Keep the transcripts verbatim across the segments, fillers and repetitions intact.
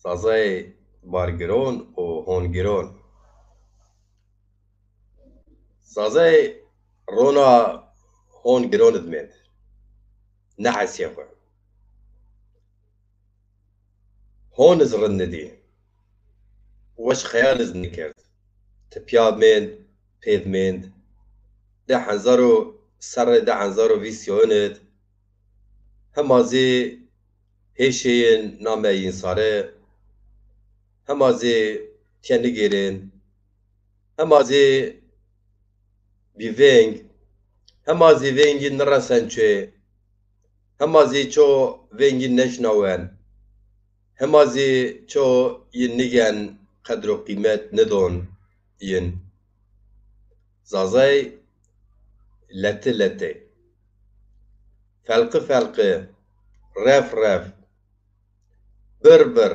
Zazayê bargiron û hongiron. Zazayê rona hongiron id mend. Nehesîya xwu. Hon iz rind nidî. Weş xeyal iz nikerd. Tipya mend, pêd mend. Di hezar û serrê di hezar û vîst yoyin id. Hema zî hêşê yin namê yin sare, hema zî tiye nigêrên, hema zî bîveng, hema zî vengî niresen çê, hema zî ço vengî neşnawen, hema zî ço yin nigen qedr û qîmet nidon yin. Zazay leti leti, felqi felqi, ref ref, bir bir,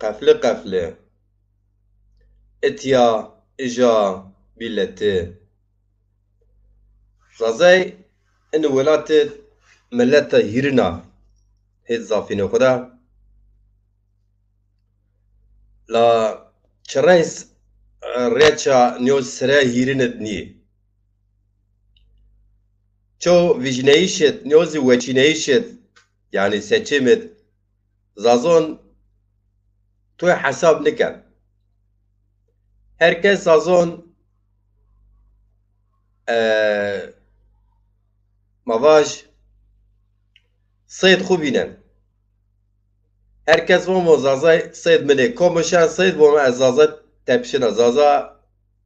qefli qefli, itya, ija, bî leti. Zazay ini welat id mileta hîrin a, hêt zafînê xwu de. La çirey s-, reça nîyo sire hîrin id nîyê. Ço vîjneyîş id, nîyo zî weçîneyîş id, yanî seçim id, Zazon toy hesab niken. Her kes Zazon, e, ma vaj, seyd xwu vînen. Her kes von, von Zazay seyd min ê. Komo şen seyd, von ez Zazay tepişina. Zaza,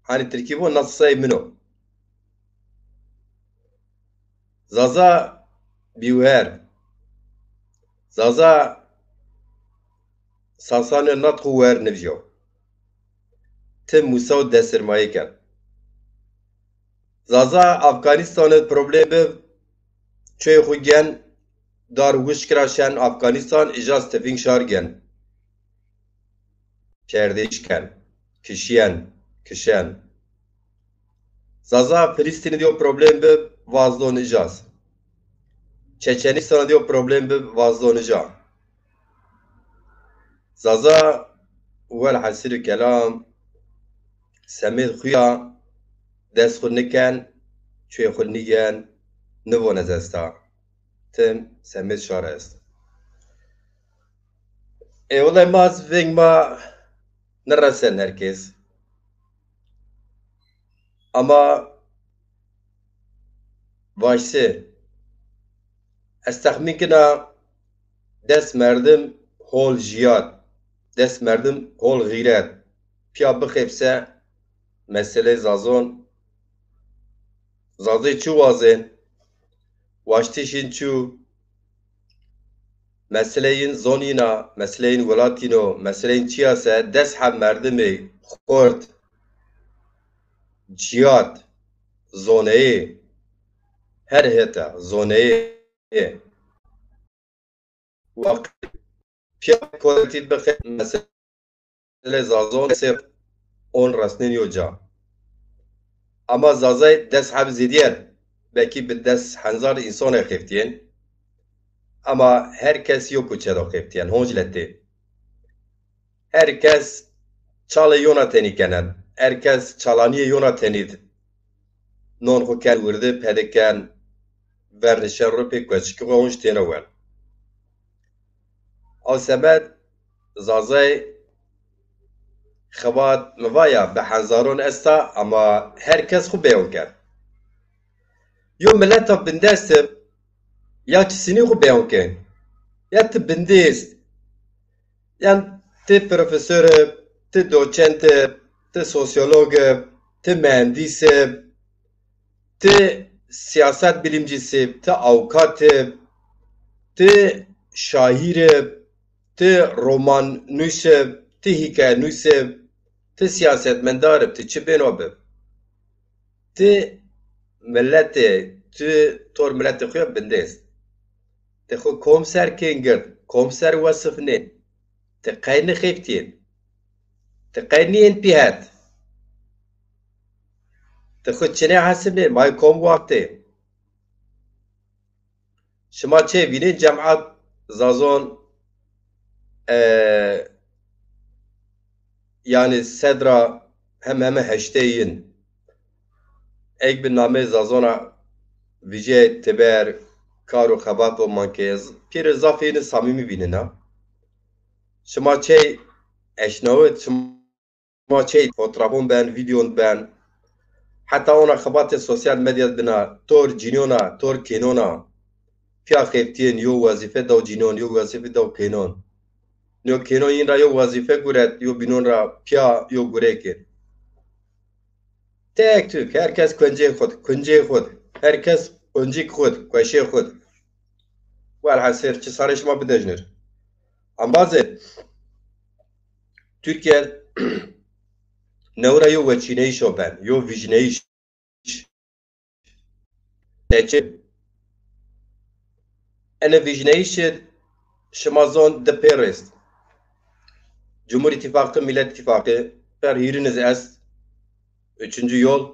hanî tirkî von, nas seyd min o. Zaza bîwer. Zaza Sasanî nat xwu wer nivîyo. Ti musa û desirmayî ken. Zaza Afganîstanê problem bi, çoyê xwu gen, dar wişk ra şen Afganîstan, îja stifîng şar gen. Perdêş ken, kişîyen, kişen. Zaza Filîstînî de yo problem bi, vazdon îja. Çeçenîstanî de yo problem bi, vazdon îja. Zaza welhasilî kelam, semêd xwu ya, dest xwu niken, çuyê xwu nîgen, nivon ez esta. Tim semêd şar est. Ê wele ma zî veng ma niresen her kes. Ama vajse, ez texmîn kena des merdim hol jiyat, des merdim hol xîret, pîya bixêpse meseleyê Zazon, Zazê çi wazên, waştişîn çi, meseleyên zonîna, meseleyên welatîno, meseleyên çiyase, des heb merdimê xort, ciyat, zoneyê, her hete, zoneyê. Waqt pîya koletî bixê meselê Zazon sê on resnên yo ca. Ama Zazay des heb zêdîyer, belkî bi des henzar însanê xeftîyên. Ama her kes yo kuçe do xeftîyen, honc letê. Her kes çalê yona tenî kenen. Her kes çalanîyê yona tenî d-, non xwu ken wirdi, pedi ken, vernişen ro pê kueçikî xwu honc têne wen. Aw semed Zazay xebat mi va ya bi hezaron esta, ama her kes xwu beyon kerd. Yo mileta bindest ib, ya çisinî xwu beyon ken. Ya ti bindêst, yan ti profesor ib, ti doçent ib, ti sosyolog ib, ti muhendîs ib, ti siyaset bilimcisi ib, ti awkat ib, ti şaîr ib, ti romannûs ib, ti hîkayenûs ib, ti siyasetmendar ib, ti çi bêno bib. Ti miletê, ti tor miletê xwu ya bindêst. Ti xwu kom ser kên gird, kom ser wesifnên. Ti qey nixeftîyên. Ti qey nîyên pî het. Ti xwu çinê hesibnên, may kom wextê. Şima çê vînên cemat Zazon e, yanî sedra hem heme heştê yin. Eg bi namê Zazona vijê teber, kar û xebat o man ke ez pêre zafê yini samîmî vînena. Şima çey eşnawit, şima çey fotrafon ben, vîdyon ben. Heta ona xebatê sosyal medya dina, tor cînona, tor kênona. Pîya xeftîyên yo wezîfe daw cînon, yo wezîfe daw kênon. Yo kênon yin ra yo wezîfe guret, yo bînon ra pîya yo gurê kên. Tek tük, her kes kuncê xwu d, kuncê xwu d, her kes quncik xwu d, kueşê xwu d. Welhasil, çi sarê şima bidejnir. Embazê Türkiye newra yo weçîneyîş o ben, yo vîjneyîş. Seçim. Ene vîjneyîşê şima zon di pêr est. Cumhur İttifakı, Millet İttifakı, per hîrin iz est. Üçüncü yol,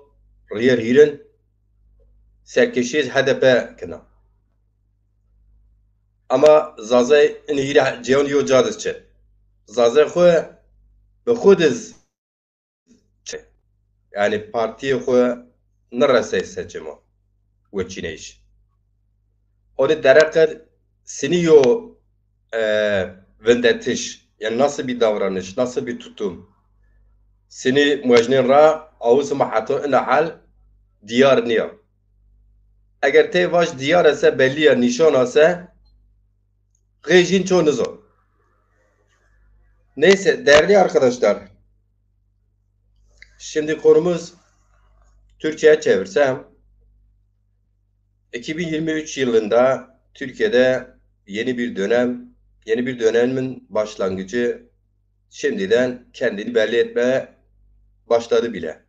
rîyer hîrin, serkêşî iz H D P kena. Ama Zazay in hîrê cêyon yo ca diz çi. Zazay xwu bi xwu diz çi. Yanî partiyê xwu niresey seçimo, weçîneyîş. Onî dereqe sinî yo, e, vindetiş, yanî nasıl bir davranış, nasıl bir tutum. Sinî muejnên ra, awis ma heto ina hal diyar niya. Eger tey vaj diyar ese, belli ya, nîşan ase, xêjîn ço nizo. Neyse, değerli arkadaşlar, şimdi konumuz Türkçe'ye çevirsem, iki bin yirmi üç yılında Türkiye'de yeni bir dönem, yeni bir dönemin başlangıcı şimdiden kendini belli etmeye başladı bile.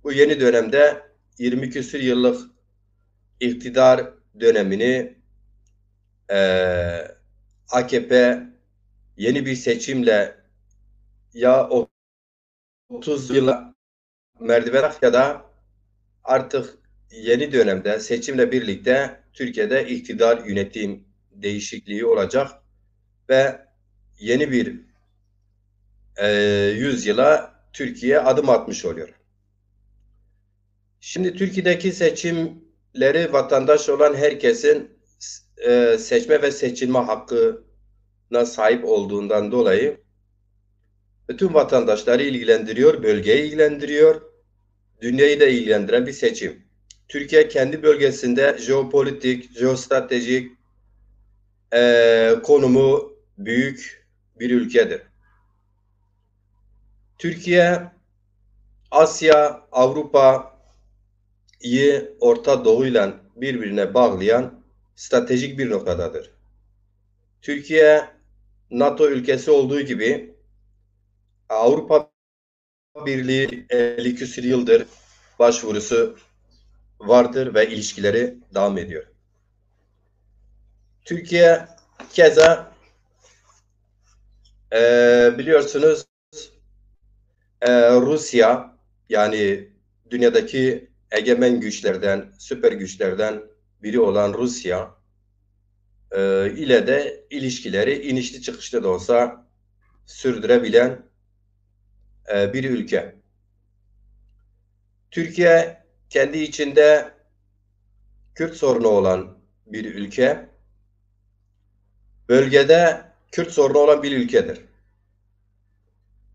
Bu yeni dönemde yirmi küsür yıllık iktidar dönemini, e, A K P yeni bir seçimle ya otuz yıla merdiven ya da artık yeni dönemde seçimle birlikte Türkiye'de iktidar yönetim değişikliği olacak ve yeni bir, e, yüzyıla Türkiye adım atmış oluyor. Şimdi Türkiye'deki seçimleri vatandaş olan herkesin, e, seçme ve seçilme hakkına sahip olduğundan dolayı bütün vatandaşları ilgilendiriyor, bölgeyi ilgilendiriyor, dünyayı da ilgilendiren bir seçim. Türkiye kendi bölgesinde jeopolitik, jeostratejik, e, konumu büyük bir ülkedir. Türkiye, Asya, Avrupa'yı Orta Doğu'yla birbirine bağlayan stratejik bir noktadadır. Türkiye, NATO ülkesi olduğu gibi Avrupa Birliği elli küsür yıldır başvurusu vardır ve ilişkileri devam ediyor. Türkiye keza, e, biliyorsunuz, e, Rusya, yani dünyadaki egemen güçlerden, süper güçlerden biri olan Rusya, e, ile de ilişkileri inişli çıkışlı da olsa sürdürebilen, e, bir ülke. Türkiye kendi içinde Kürt sorunu olan bir ülke, bölgede Kürt sorunu olan bir ülkedir.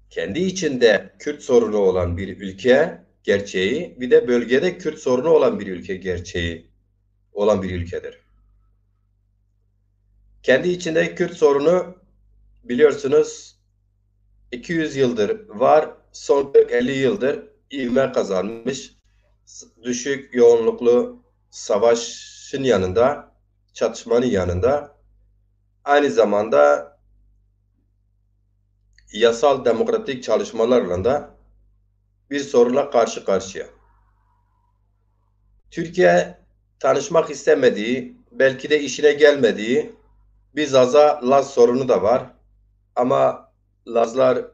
Kendi içinde Kürt sorunu olan bir ülke gerçeği, bir de bölgede Kürt sorunu olan bir ülke gerçeği, olan bir ülkedir. Kendi içinde Kürt sorunu biliyorsunuz iki yüz yıldır var, son kırk elli yıldır ivme kazanmış, düşük yoğunluklu savaşın yanında, çatışmanın yanında aynı zamanda yasal demokratik çalışmalarla da bir sorunla karşı karşıya. Türkiye tanışmak istemediği, belki de işine gelmediği bir Zaza Laz sorunu da var. Ama Lazlar,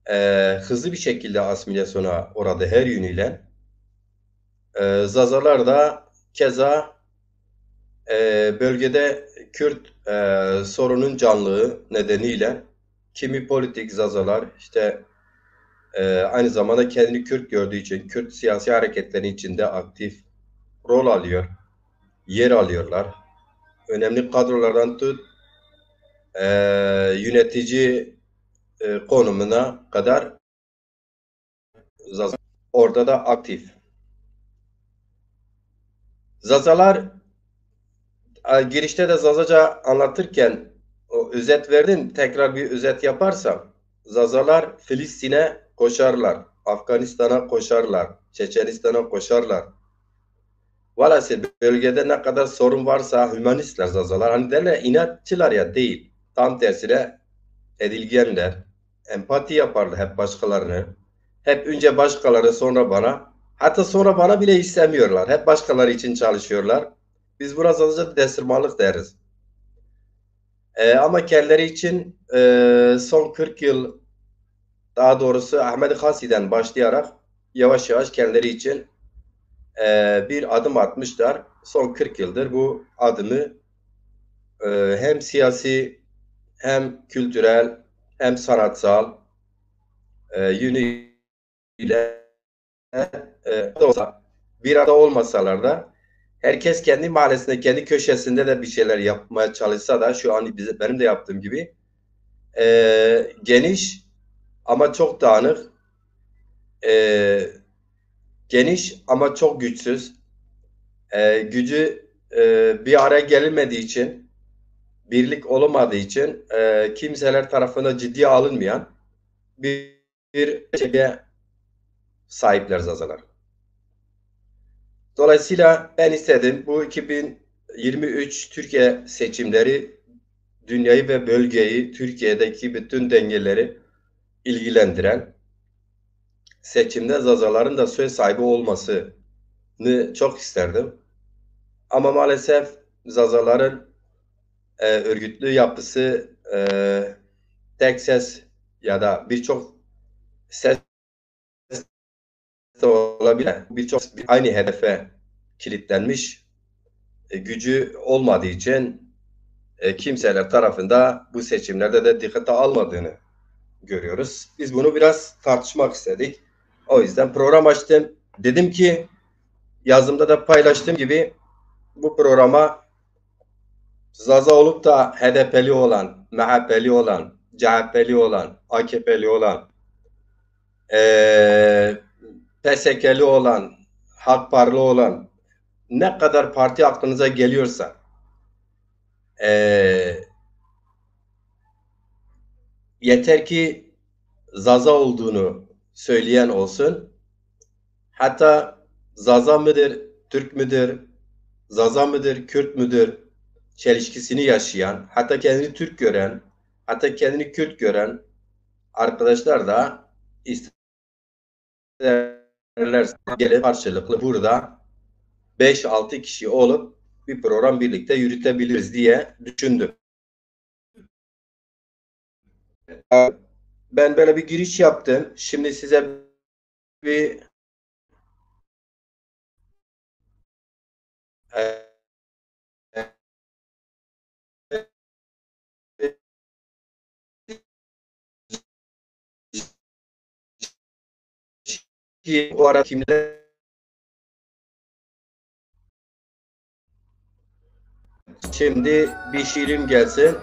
e, hızlı bir şekilde asimilasyona uğradı her yönüyle. E, Zazalar da keza, e, bölgede Kürt e, sorunun canlılığı nedeniyle kimi politik Zazalar işte e, aynı zamanda kendini Kürt gördüğü için Kürt siyasi hareketlerin içinde aktif rol alıyor, yer alıyorlar. Önemli kadrolardan tut e, yönetici e, konumuna kadar Zaza orada da aktif. Zazalar, e, girişte de Zazaca anlatırken o özet verdim. Tekrar bir özet yaparsam, Zazalar Filistin'e koşarlar, Afganistan'a koşarlar, Çeçenistan'a koşarlar. Velhasıl bölgede ne kadar sorun varsa hümanistler Zazalar. Hani derler inatçılar ya, değil. Tam tersine edilgenler, empati yaparlar hep başkalarını. Hep önce başkaları, sonra bana. Hatta sonra bana bile istemiyorlar. Hep başkaları için çalışıyorlar. Biz buna Zazaca desturmanlık deriz. E, ama kendileri için e, son kırk yıl, daha doğrusu Ahmet Hasi'den başlayarak yavaş yavaş kendileri için e, bir adım atmışlar. Son kırk yıldır bu adımı e, hem siyasi hem kültürel hem sanatsal e, yönüyle e, olsa, bir arada olmasalar da herkes kendi mahallesinde, kendi köşesinde de bir şeyler yapmaya çalışsa da şu an bize, benim de yaptığım gibi e, geniş ama çok dağınık, e, geniş ama çok güçsüz, e, gücü e, bir araya gelinmediği için, birlik olamadığı için e, kimseler tarafından ciddiye alınmayan bir, bir şeye sahipler Zazalar. Dolayısıyla ben istedim bu iki bin yirmi üç Türkiye seçimleri dünyayı ve bölgeyi, Türkiye'deki bütün dengeleri ilgilendiren seçimde Zazaların da söz sahibi olmasını çok isterdim. Ama maalesef Zazaların e, örgütlü yapısı e, tek ses ya da birçok ses de olabilir. Birçok aynı hedefe kilitlenmiş e, gücü olmadığı için e, kimseler tarafında bu seçimlerde de dikkate almadığını görüyoruz. Biz bunu biraz tartışmak istedik. O yüzden program açtım. Dedim ki yazımda da paylaştığım gibi bu programa Zaza olup da H D P'li olan, M H P'li olan, C H P'li olan, A K P'li olan, e, P S K'li olan, H A K Par'lı olan ne kadar parti aklınıza geliyorsa e, yeter ki Zaza olduğunu söyleyen olsun. Hatta Zaza mıdır, Türk müdür, Zaza mıdır, Kürt müdür çelişkisini yaşayan, hatta kendini Türk gören, hatta kendini Kürt gören arkadaşlar da isterlerse gelip karşılıklı burada beş altı kişi olup bir program birlikte yürütebiliriz diye düşündüm. Ben böyle bir giriş yaptım. Şimdi size bir Ki o ara kimler? Şimdi bir şiirim gelsin.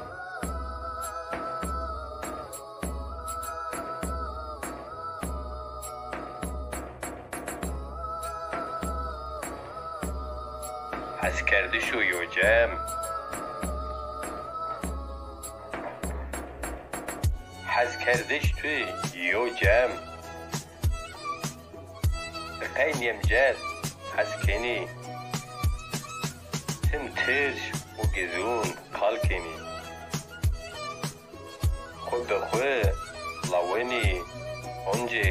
Heskerdiş û yo cem. Heskerdiş tu yo cem. Qey nêmcet hes kenî. Tim tirş û gizûn qal kenî. Xwu bi xwu lawenî oncê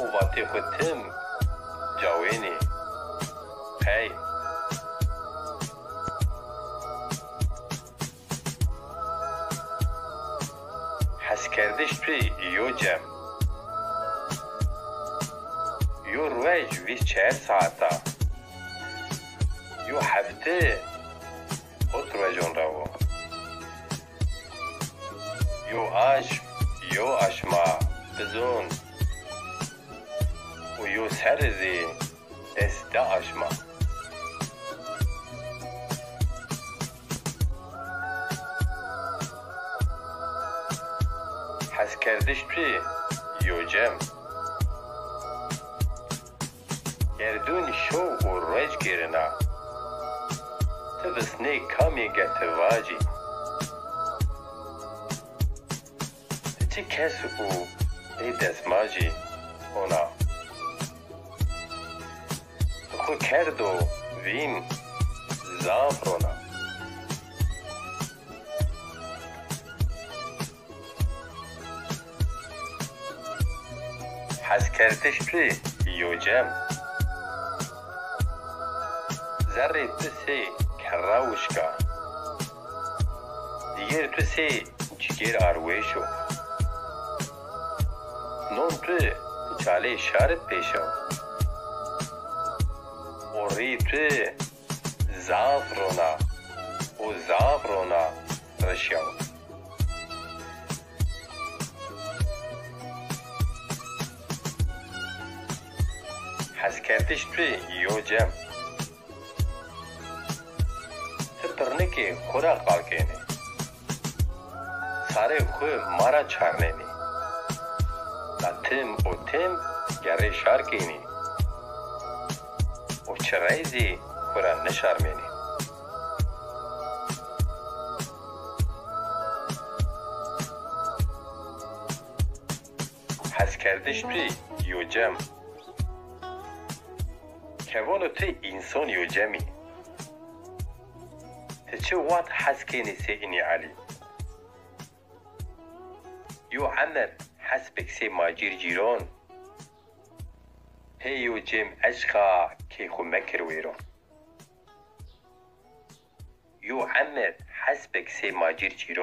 û vatê xwu tim cawenî. Qey heskerdiş tu yo cem. Yo ruej vîst çar saet a. Yo hefte hot ruejon ra wo. Yo aşm, yo aşma bizon û yo serri zî dest de aşma. Heskerdiş tu yo Cem. Gerdûn şew û ruec gêrena. Ti visnê kamê ke ti vacî. Ti çi kes û ê desmacî hona. Ti xwu kerdo vîn zaf rona. Heskerdiş tu yo Cem. Zerrê tu sey kerra wişka. Cigêr tu sey cigêr arwêş o. Non tu çalê şarit pêşa. O rî tu zaf rona û zaf rona rişya. Heskerdiş tu yo Cem. Ti pirnikê xwu ra qal kenî. Sarê xwu ma ra çarnenî. La tim û tim gerrê şar kenî. Û çirey zî xwu ra nişarmenî. Heskerdiş tu yo Cem. Kevono tu înson yo Cemî. Ti çi wext hes kenî sey inî Elî? Yo emer hesbek sey macîr cîron. Pê yo Cem eşqa key xwu mekir wêron. Yo emer hesbek sey macîr cîron.